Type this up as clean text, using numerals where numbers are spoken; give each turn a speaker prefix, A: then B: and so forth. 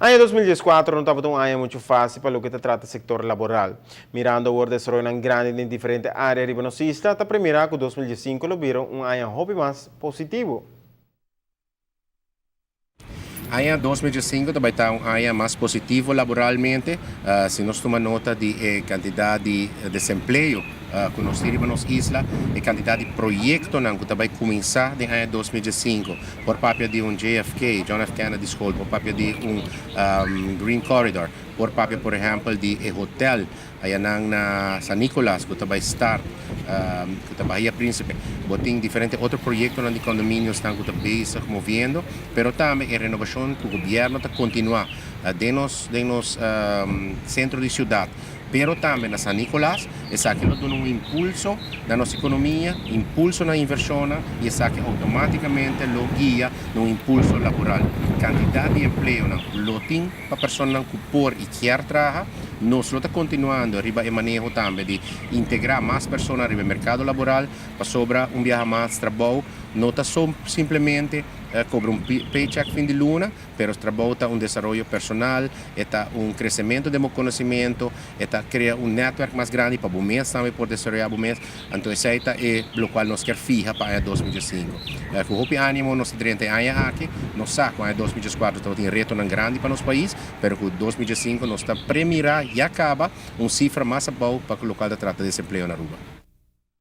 A: Aña 2014 no tabata un aña mucho facil pa loke ta trata sector laboral. Mirando e desaroyo grandi den diferente area riba nos isla, ta premira cu 2015 lo bira un aña hopi mas positivo.
B: Aña 2015 tambe ta un aña mas positivo laboralmente, si nos tuma nota di cantidad di desempleo cu nos tin na nos isla y cantidad di proyecto cu tambe a cuminsa den aña 2015. Por papia di un JFK, John F. Kennedy School, por papia di un Green Corridor, por papia, por ehempel, di e hotel ey na San Nicolas, cu tambe start, cu ta Bahia Principe. Bo tin diferente otro proyecto di condominio cu ta bezig moviendo, pero tambe e renobacion cu gobierno ta continua den nos centro di ciudad, pero tambe na San Nicolas. Esaki lo duna un impulso na nos economia, impulso na inversion y esaki automaticamente lo guia un impulso laboral. Cantidad di empleo lo tin pa persona cu por y kier traha. Nos ta continuando riba e maneho tambe di integra mas persona riba mercado laboral, pasobra, un biaha mas, trabou no ta simplemente cobra un paycheck fin di luna, pero trabou ta un desaroyo personal, ta un crecemento di conocimento, ta crea un network mas grandi pa bo mes tambe por desaroya bo mes. Anto, esey ta loke nos kier fiha pa 2015. Cu hopi animo nos 30 aña aki, nos sa cu 2014 tin reto grandi pa nos pais, pero cu 2015 nos ta premira y caba un cifra mas abou pa loke ta trata desempleo na Aruba.